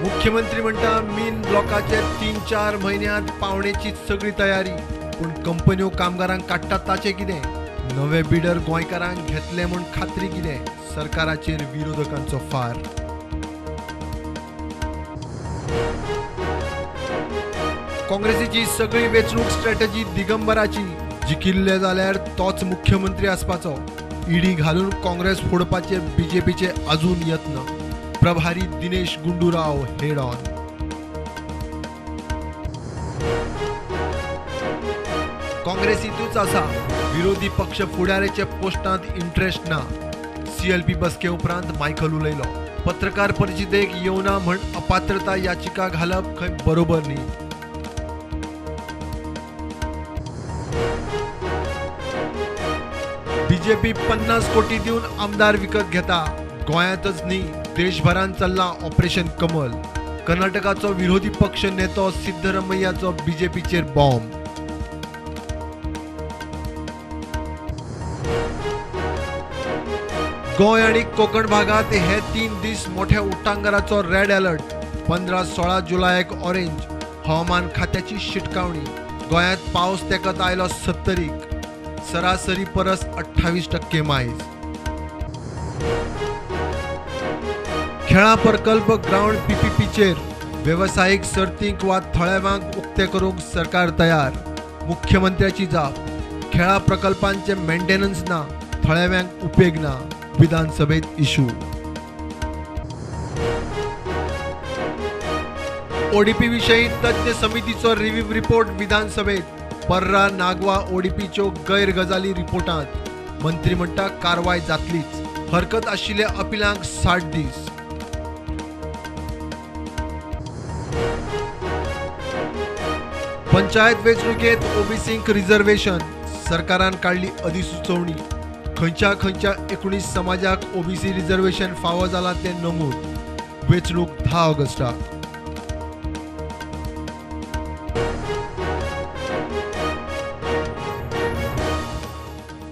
मुख्यमंत्री म्हणटा मीन ब्लॉकाचे 3-4 म्हयन्यांत पावणेची सगळी तयारी, पूण कंपन्यो कामगारांक काडटात ताचें कितें? नवे बिडर गोंयकारांक घेतले म्हूण खात्री कितें? सरकाराचेर विरोधकांचो फार. काँग्रेसीची सगळी वेंचणूक स्ट्रॅटजी दिगंबराची, जिखिल्ले जाल्यार तोच मुख्यमंत्री आसपाचो. ईडी घालून काँग्रेस फोडपाचे बीजेपीचे अजून यत्न. प्रभारी दिनेश गुंडूराव हेड ऑन. काँग्रेसीतूच आसा, विरोधी पक्ष फुडाऱ्याचे पोस्टांत इंट्रेस्ट ना. सीएलपी बसके उपरांत मायकल उलयलो. पत्रकार परिशदेक येवना म्हण अपात्रता याचिका घालप खंय बरोबर न्ही. बीजेपी 50 कोटी दिवन आमदार विकत घेता. गोंयांतच न्ही देशभरांत चल्लां ऑपरेशन कमल. कर्नाटकाचो विरोधी पक्ष नेतो सिद्धरमय्याचो बीजेपीचेर बॉम्ब. गोंय आनी कोकण भागात हे 3 दीस मोठ्या उटांगाराचो रेड अलर्ट. 15-16 जुलयाक ऑरेंज. हवामान खात्याची शिटकावणी. गोंयांत पावस तेकत आयलो 70, सरासरी परस 28% मायज. खेळां प्रकल्प ग्रावंड पीपीपीचेर वेवसायीक सर्तींक वा थळाव्यांक उक्ते करूंक सरकार तयार. मुख्यमंत्र्याची जाप. खेळां प्रकल्पांचे मेंटेनन्स ना, थळाव्यांक उपेग ना. विधानसभेत इशू. ओडीपी विशयी तज्ञ समितीचो रिव्ह्यू रिपोर्ट विधानसभेत. पर्रा नागवा ओडीपीच्यो गैर गजाली रिपोर्टांत. मंत्री म्हणटा कारवाय जातलीच. हरकत आशिल्ल्या अपिलांक 60 दीस. पंचायत वेंचणुकेंत ओबीसींक रिझर्वेशन. सरकारान काडली अधिसुचोवणी. खंयच्या खंयच्या 19 समाजाक ओबीसी रिझर्वेशन फावो जालां तें नमूद. वेंचणूक 10 ऑगस्टाक.